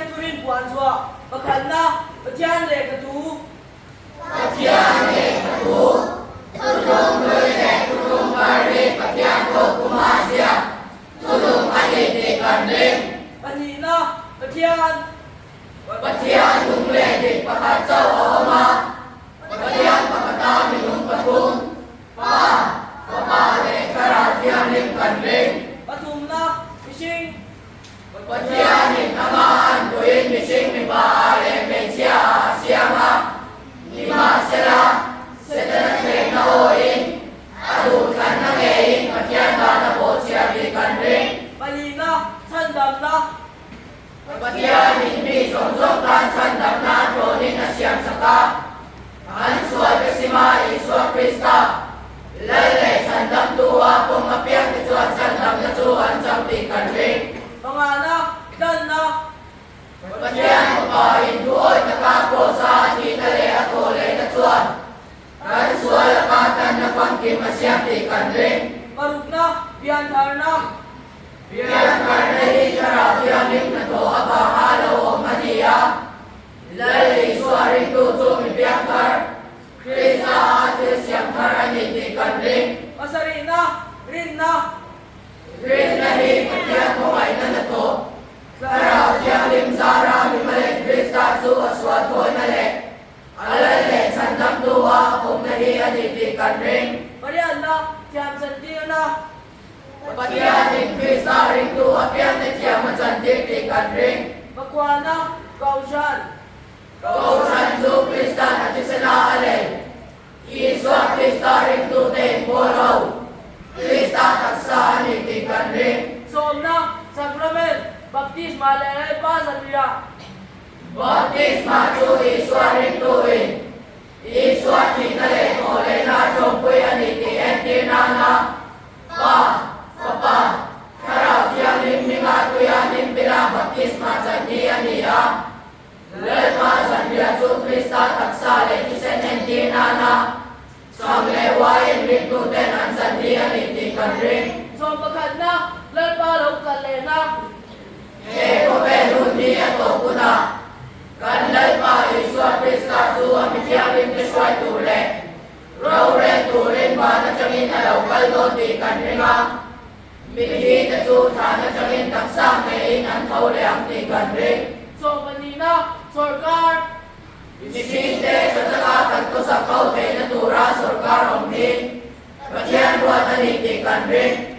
Pathian thurin puan chhuah pakhatna, Pathian lehkha thu. Pathian lehkha thu, Thuthlung hlui leh thuthlung thar hi Pathian thawkkhuma a ziak thunung a ni tih kan ring. Pahnihna, Pathian. Pathian nung leh dik pakhat chauh a awm a, Pathian pakhata minung pathum, Pa, Fapa leh Thlarau Thianghlim kan ring. Pathumna, Mihring. Pathianin ama anpuiin mihring mipa ah leh hmeichhia ah a siam a, nimahsela, Setana thlengna awiin a duhthlanna ngeiin Pathian dan a bawhchhiah tih kan ring. Palina, Chhandamna. Pathianin mi zawng zawng tan chhandamna a thlawnin a siamsak a, an sualte sima Isua Krista, Lal leh chhandamtu a pawm apiangte chuan chhandamna chu an chang tih kan ring. Pangana, tlanna. Pathian Fapa inthuawi taka Kraws-a a thihna leh a thawh lehna chuan kan sual laka tanna famkim a siam tih kan ring. Parukna, piantharna. Piantharna hi Thlarau Thianghlim hnathawh avanga lo awm a ni a, Lal Isua ringtu chu mi piangthar, Krista a thil siam thar a ni tih kan ring. Pasarihna, rinna. Rinna hi Pathian khawngaihna hnathawh, Thlarau Thianghlim zara mimalek Krista chu a sual thawina leh a lal leh chhandamtu a a pawmna hi a ni tih kan ring. Pariatna, thiam chantirna. Pathianin Krista ringtu apiangte thiam a chantir tih kan ring. Pakuana, Kohhran. Kohhran chu Kristan a thisena a lei. Isua Krista ringtute inpawl ho. Krista taksa a ni tih kan ring. Sawmna, Sacrament, Baptisma leh Lalpa Zanriah. Baptisma chu Isua ringtuin Isua thihna leh thawhlehna a tlawmpui a ni tih entir nana Pa, Fapa, Thlarau Thianghlim hminga tuia hnimpila baptisma chan hi a ni a. Lalpa zanriah chu Krista taksa leh thisen entir nana chhang leh uaiin ringtuten an chan hi a ni tih kan ring. Sawm pakhatna, Lalpa lo kal lehna. He khawvel hun hi a tawp hunah kan Lalpa Isua Krista chu a mithianghlimte hruai tur leh rorel turin van atangin a lo kal dawn tih kan ring a. Mithite chu thlan atangin taksa ngeiin an tho leh ang tih kan ring. Sawm pahnihna, Sawrkar. Mihringte tha taka kan khawsak ho theihna tura sawrkar awm hi Pathian ruat a ni tih kan ring.